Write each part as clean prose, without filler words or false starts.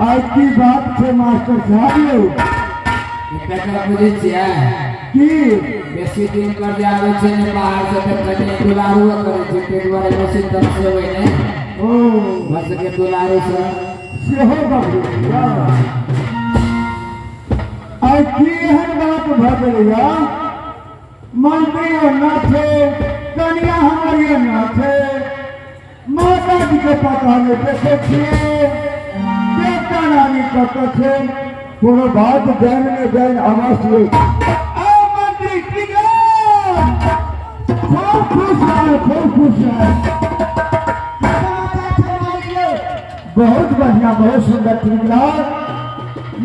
आइ की बात छै मास्टर साहब यौ? तकर बुझै छियै की? बेसी दिन पर जे आबै छै ने बाहर से, तऽ कनि दुलारुओ करै छै, ताहि दुआरे बेसी तरसेबै नहि। ओ भऽ सके दुलारू से सेहो गप। आइ की एहन बात भऽ गेलैया? मंत्री ओना छै, कनिया हमर एना छै, माता जी के पता नहि, देखै छियै देवता रानी कतऽ छै, कोनो बात जानि नहि जानि अवश्य। आओ मंत्री ठीक, खूब खुश रहे, खूब खुश रहे। बहुत बढ़िया, बहुत सुंदर। ठीक,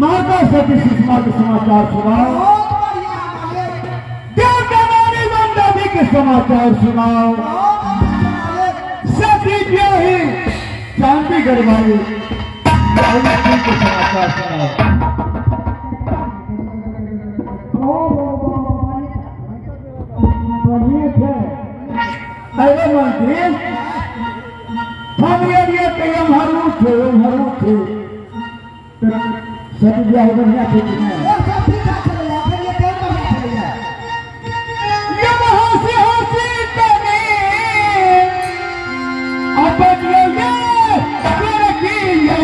माता सती सुषमा के समाचार सुनाओ, देवता रानी वंदवी के समाचार सुनाओ, सती ब्याही चांदी गढ़वाली के समाचार सुनाओ। बढ़िया छै। अरे मंत्री, हम ये के एम्हर उठे एम्हर उठे, सती ब्याह बढ़िया छै कि नहि? ये हंसी हंसी तने अपन ये गोरखी ये।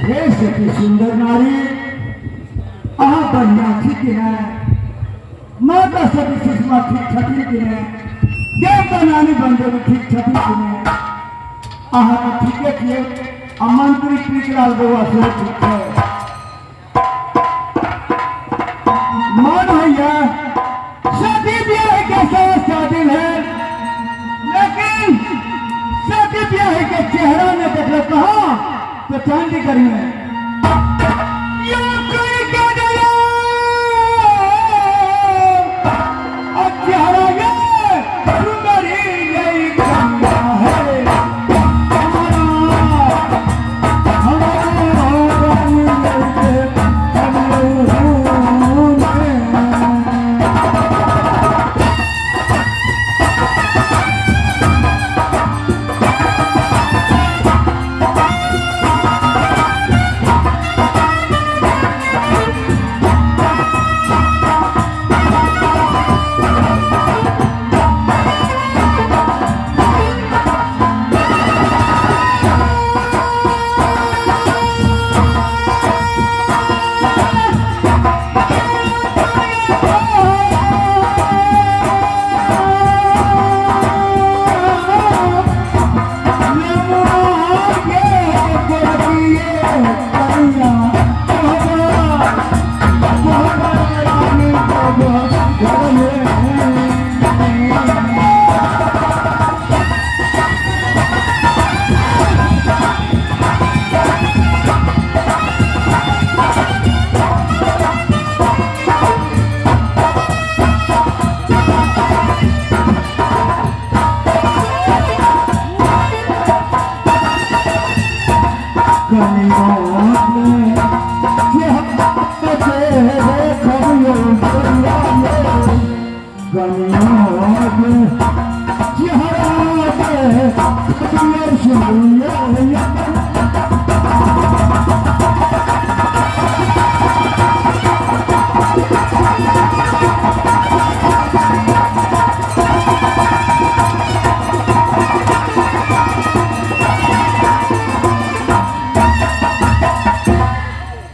हे सखी सुंदर नारी, अहाँ बढ़िया छी कि नहि? माता सती सुषमा ठीक छथिन कि नहि? देवता नानी बंधु ठीक छथिन कि नहि? अहाँ तऽ ठीके छियै आ मंत्री प्रीतलाल बउआ सेहो ठीक छै। मन होइए सती बियाह के साथ शादी भेल, लेकिन सती बियाह के चेहरा ने देखल कहाँ तो चंडीगढ़ में। यो कोई के डरा और चेहरा ये सुंदरी यही कन्या है हमारा हमारा रानी लड़के हम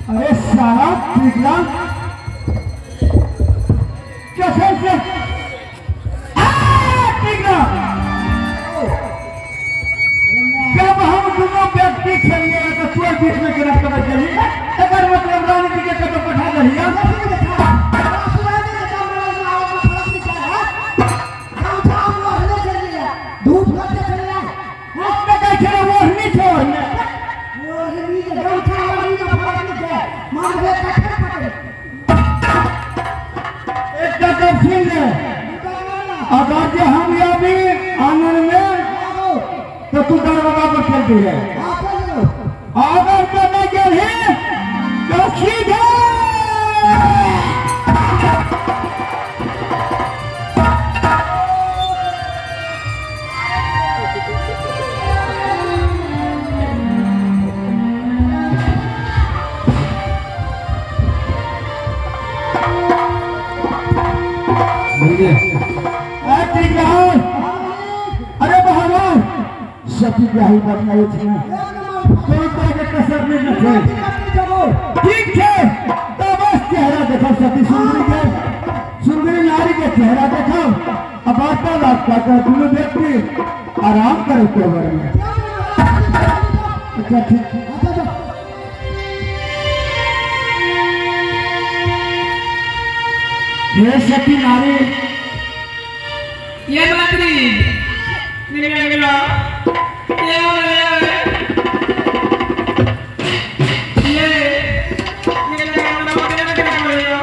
अरे साला विकलांग कैसे से आ, विकलांग जब हम दोनों व्यक्ति खेलिए तो तू बीच में गिरफ्त कर चलिए, अगर मतलब रानी जी के कदम पठा दहिया। हम तो कहै छियै ओढ़नी छै ओढ़ने। एकटा गप सुन ले, अगर जे हम आबी आंगन में तो तू दरवाजा पर चलती है, अगर तो नहीं गेलही तो सीधे बुझलियै? ए, ठीक रहल। अरे बहादुर, सती ब्याही बदनाइ छै कोनो तरह के कसर नहि छै। ठीक छै, तो बस चेहरा देखो सती सुंदरी के, सुंदरी नारी के चेहरा देखो। अब वार्तालाप कर दोनों व्यक्ति आराम करो कोबर में। अच्छा ठीक। हे सती नारी, ये मंत्री निकल गेलो। ये ये निकल गेलो, निकल गेलो।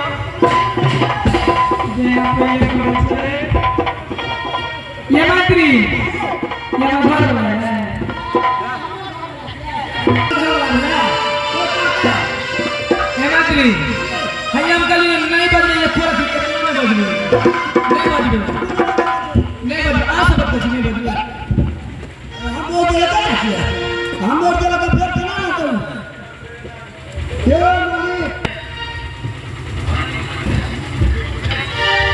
जे पहिले करै छै। ये मंत्री, ये घर वाला ये मंत्री, हम कहलिए नहीं बजबै, ये थोड़ा सी नहीं बजबै, नहीं बजबै, नहीं बजबै, आ सब कुछ नहीं बजबै। हम बोल देला का किया, हम बोल देला का फिर केना ना करू। हे मालिक,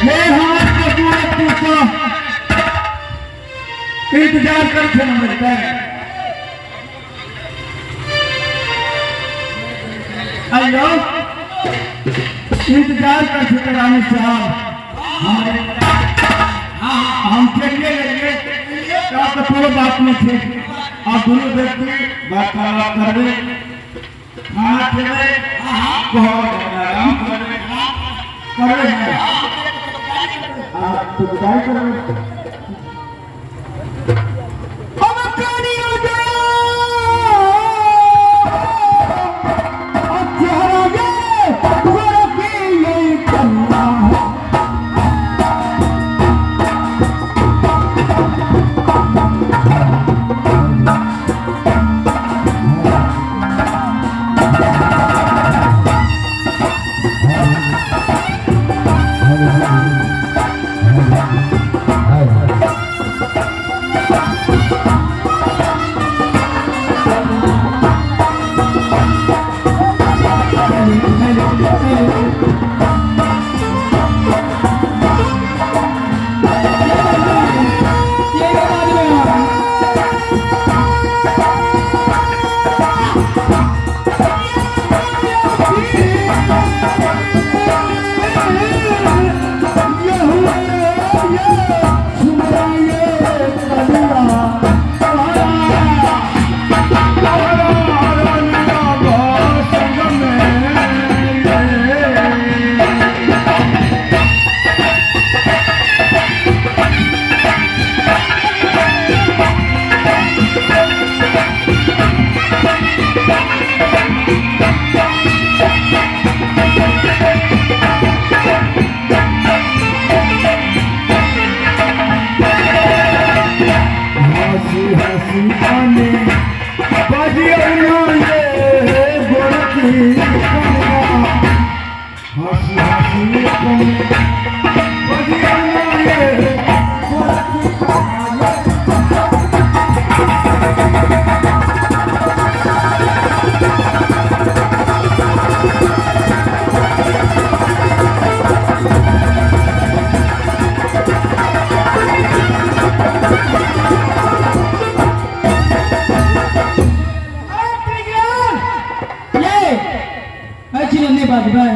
हे हमर कपूर पूछो इंतजार कर छे नंबर पे। आइयो इंतजार कर छे रानी साहब हमारे। हाँ हम चलिए लगे तो कोनो बात नहीं छे। आप दोनों व्यक्ति वार्तालाप करबे, खाना खेबे, आराम करबे करबे आप तो विदाई करबे। अब करियो जाओ, अब चेहरा ये गोरखी ये कन्या है। ये बजबै। हंसी हंसी आने बजियो ना ये गोरखी कन्या। हंसी हंसी आने बजियो ना ये गोरखी कन्या। ये अच्छी नहीं बजबै।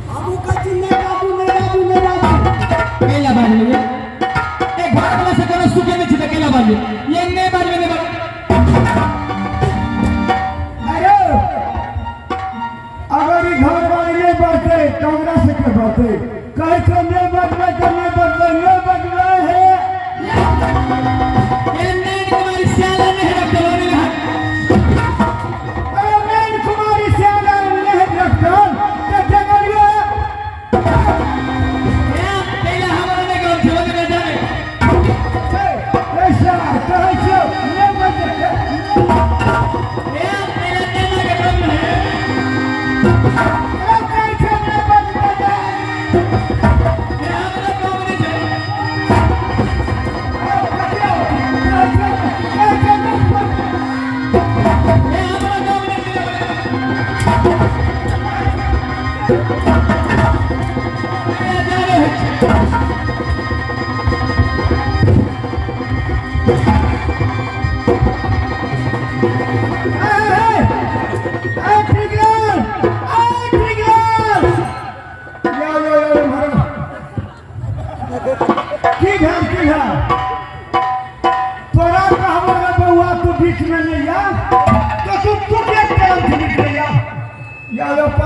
हमू कथी नहीं बाजू, नहीं बाजू, नहीं बाजू। केला बाजबै ये। ए घर वाला से कोनो सुखे नहीं छै त केला बाजबै। ये नहीं बाजबै, नहीं बाजबै। अरे अगर ई घर वाले नहीं बजते तो हमरा से के बजते? कहै छै नहीं बजबै तो नहीं बजबै, नहीं बजबै है। ये नहीं तुम्हारी सियाला नहीं रखते नहीं। अरे नैन कुमारी श्याला नहीं रखतन तो जंगलिया। ये पहले हमरा नहीं गाँव छै नहीं जाने। ऐसा कहै छै नहीं बजबै। ये पहले केना के काम है। अरे कहै छै नहीं बजबै। ये हमरा काम नहीं छै। ये हमरा काम नहीं छै। ये जाने है।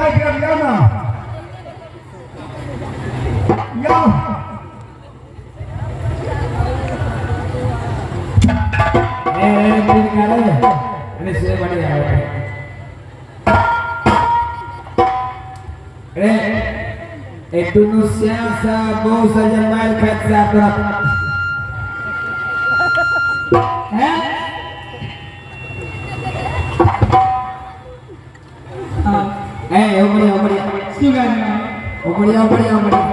काटि कऽ लिअ ने। यौ। ए ए तीन करे अरे से बढ़िया है। अरे ए दुनू श्याम सा बहु सा जे मार खाइत से तोरा हैं? हाँ। ए ओ बढ़िया ओ बढ़िया। सुगर। ओ बढ़िया ओ बढ़िया ओ बढ़िया।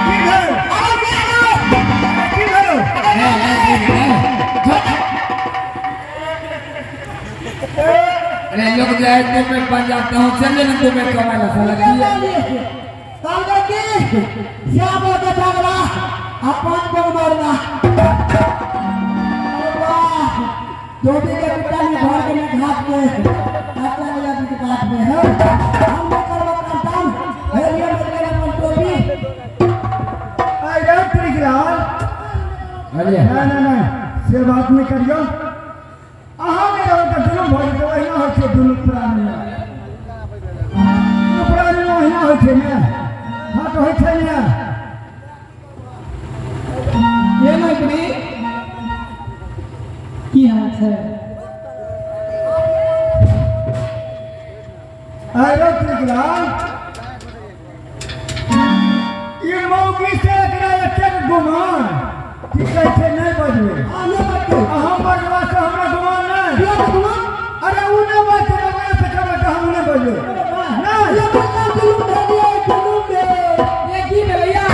की भेल? की भेल? ए ए ए अरे लोग जाए तो मैं पंजाब तो हूँ चल ना तू मैं कमाला साला की। कहलकै की श्याम के झगड़ा आ पाँच गो मारना। अरे वाह, धोबी के पिता ने घर के में घाट में अच्छा लिया के घाट में है। हम नहीं करबो काम हे लिए मेरे अपन टोपी। अरे त्रिकलाल। अरे नहीं नहीं नहीं, से बात नहीं करियो। अहाँ नहि रहू तऽ दुनू भऽ जेतै। ओहिना होइ छै दुनू प्राणी, दुनू प्राणी ओहिना होइ छै ने। हँ तऽ होइ छै ने। ये मंत्री, की हाल छै? अरे त्रिकलाल, ई मौगी से एकरा एतेक गुमान की कहै छै नहि बजबै। आ नहि बजतै। अहाँ बजबा से हमरा गुमान नहि। किया गुमान? अरे ओ नहि बजतै तऽ ओकरा से कहबै तऽ हम नहि बजबै नहि। ये बच्चा जुलुम दे दिए, जुलुम दे। ये की भेलै यार?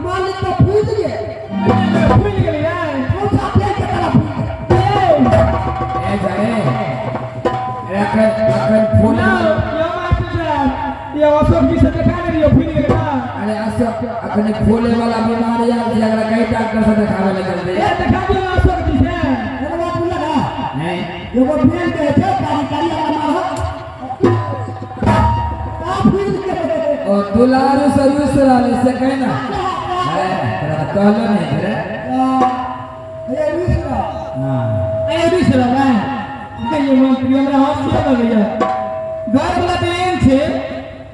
मालिक तो फूट गेल। फूलि गेलै यार। फूसा फेंक के तरफ फूट गेल। ए जाए अरे अखन अखन फूल। ना यो मास्टर साहब, ये अशोक जी से देखा नहीं लियो, फूलि गेलै ना। अरे अशोक अखन फूले वाला बीमारी आयल छै, एकरा कई डॉक्टर से देखावे लग जल्दी। ये देखा दियो अशोक जी से। एगो बात बुझलक है? नहीं। एगो भेल के छै कारी कारी वाला मारह का फूल के। ओ दुलारू से रुस रहले से कहे ना। है तोरा कहलो नहीं रे। ये मिश्रा। हां। ए मिश्रा भाई कहिए मंत्री, हमरा हंसी लगैया। घर वाला तऽ एहन छै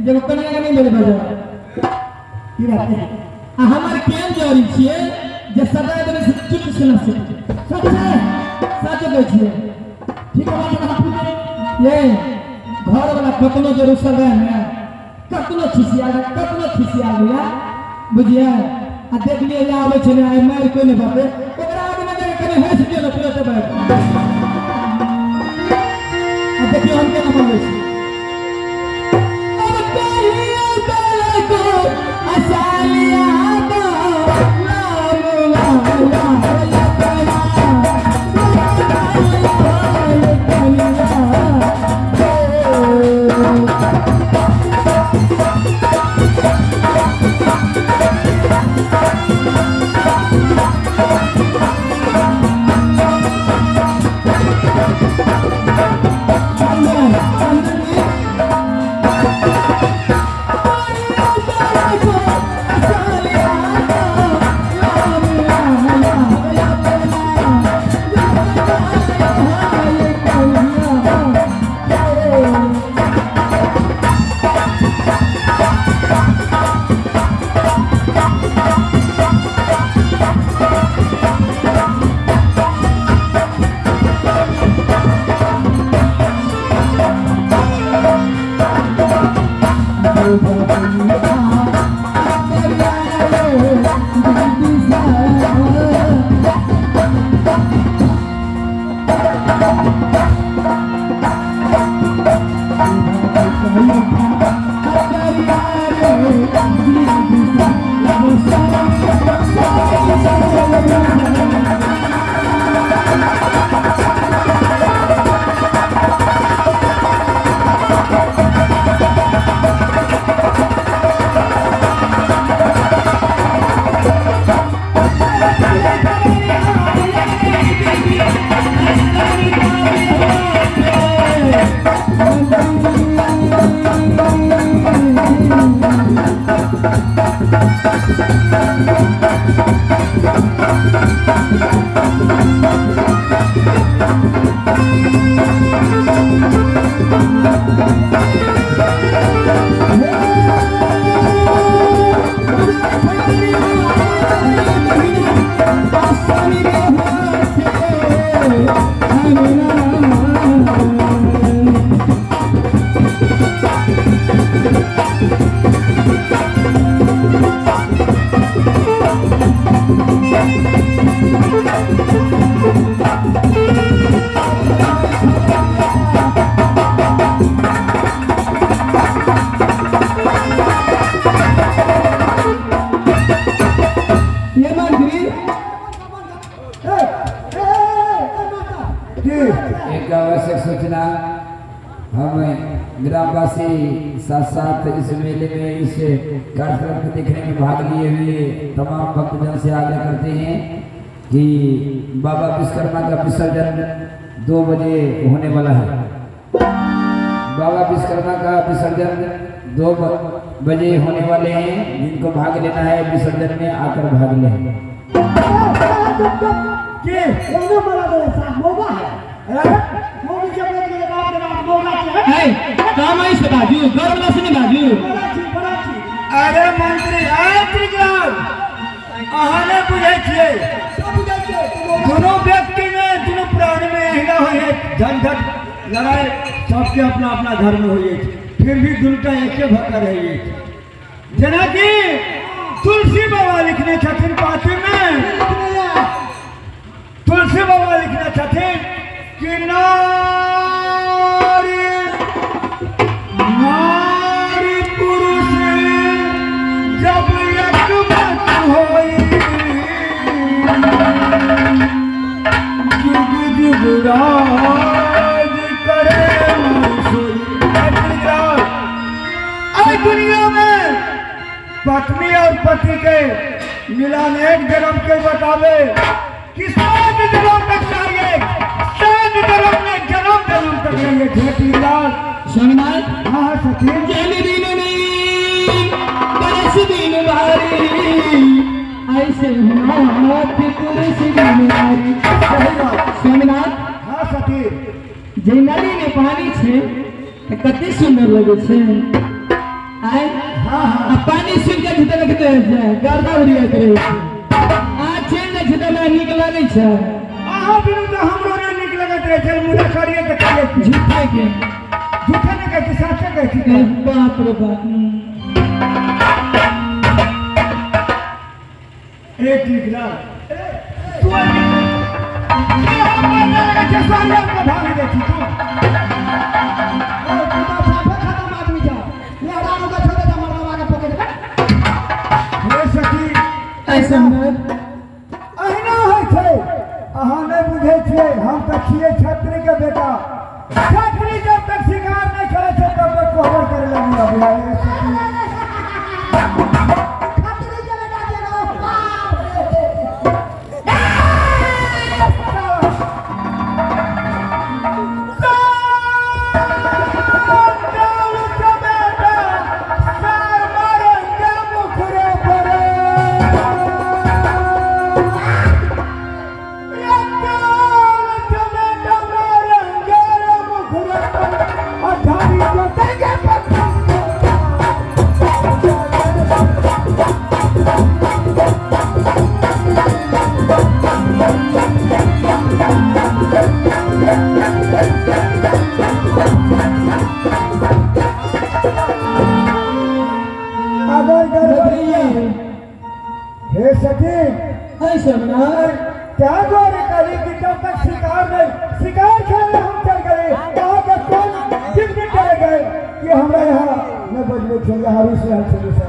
जे कनिया के नहि मिल बजा। की बात है? आ हमर केहन जरी छियै जे सदा देने से चुप सुना से। सच है? सच कहै छियै। ठीक है बात है पूछे। ये घर वाला कतनो जरूर सदा ने कतनो खिसिया कतनो खिसिया गया बुझिए। आ देख लिए या आबै छै ने आइ मारि कोइ नहि बापे ओकरा आगे में जाके कनि हँसि दियौ ने तुरंत बैठ। आ देखियौ हम केना बनबै छी। अब कहियो तलको असालिया दो लाम लाम लाम ये मंत्री ए, ए, ए, माता की एक आवश्यक सूचना, हम ग्रामवासी साथ साथ इस मेले में इस कार्यक्रम को देखने में भाग लिए हुए तमाम भक्तजन से आग्रह करते हैं कि बाबा विश्वकर्मा का विसर्जन 2 बजे होने वाला है। बाबा विश्वकर्मा का विसर्जन 2 बजे होने वाले हैं। जिनको भाग लेना है विसर्जन में आकर भाग लें। की एने मरा दे साहब मोगा है मोगी के बोल के बाप रे बाप मोगा छै है काम ऐसे बाजू घर वाला से नहीं बाजू। बड़ा छी बड़ा छी। अरे मंत्री आय त्रिग्राम, अहाँ नहि बुझै छियै। सब बुझै छै तू मोगा। दोनों व्यक्ति में दोनों प्राणी में एहिना होइ है झंझट लड़ाई, सबके अपना अपना घर में होइ छै, फिर भी दुनूटा एके भऽ कऽ रहै छै। जेनाकि तुलसी बाबा लिखने छथिन पाँति में, तुलसी बाबा लिखने छथिन कि नारी नारी पुरुष जब एक मत होई, जुग जुग राज करे सोई। आई दुनिया में पत्नी और पति के मिलान एक जन्म के बतावे कि 7 जन्म तक चाहिए, 7 जन्म में जन्म जन्म तक रहेंगे। खेती लाल स्वामीनाथ हाँ हाँ सचिन। जल दिन नहीं बरस दिन भारी, ऐसे हाथ पुरुष दिन भारी। सही बात। स्वामीनाथ हाँ सचिन। जे नदी में पानी छे त कते सुंदर लगे छे। आय हाँ हाँ आ पानी सुन के जितना लगते है गर्दा उड़ियात रहे छे। आ चलि जाइ छै त हमरा नीक लागै छै। अहाँ बिनु तऽ हमरो नहि नीक लगैत रहै छै, मुदा करिए तऽ करिए की? झूठे के झूठे नहि कहै छी, साचे कहै छी। ए, बाप रे बाप। ए ठीक ना तू लगै छै सारे हमको भाग जाइ छी तू। ए तू तो साफे खत्म आदमी छ, मेहरारू के छोड़े त मरवा के पकड़ ले। हे सखी ऐ स्वामीनाथ अहिना होइ छै, अहाँ नहि बुझै छियै, हम तऽ छियै छत्री के बेटा। छत्री जब तक शिकार नहि करै छै तब तक कोहबर करे लगी अबै है। खतरी के बेटा जे रहो, बाप रे। अगर गड़बड़ी हे सखी ऐ स्वामीनाथ क्या द्वारे करी कि जब तक शिकार नहीं, शिकार खेलने हम चल गए, कहाँ के कौन जिंदगी चले गए कि हमरा यहाँ न बजबे छे, यहाँ रुस रहल छे।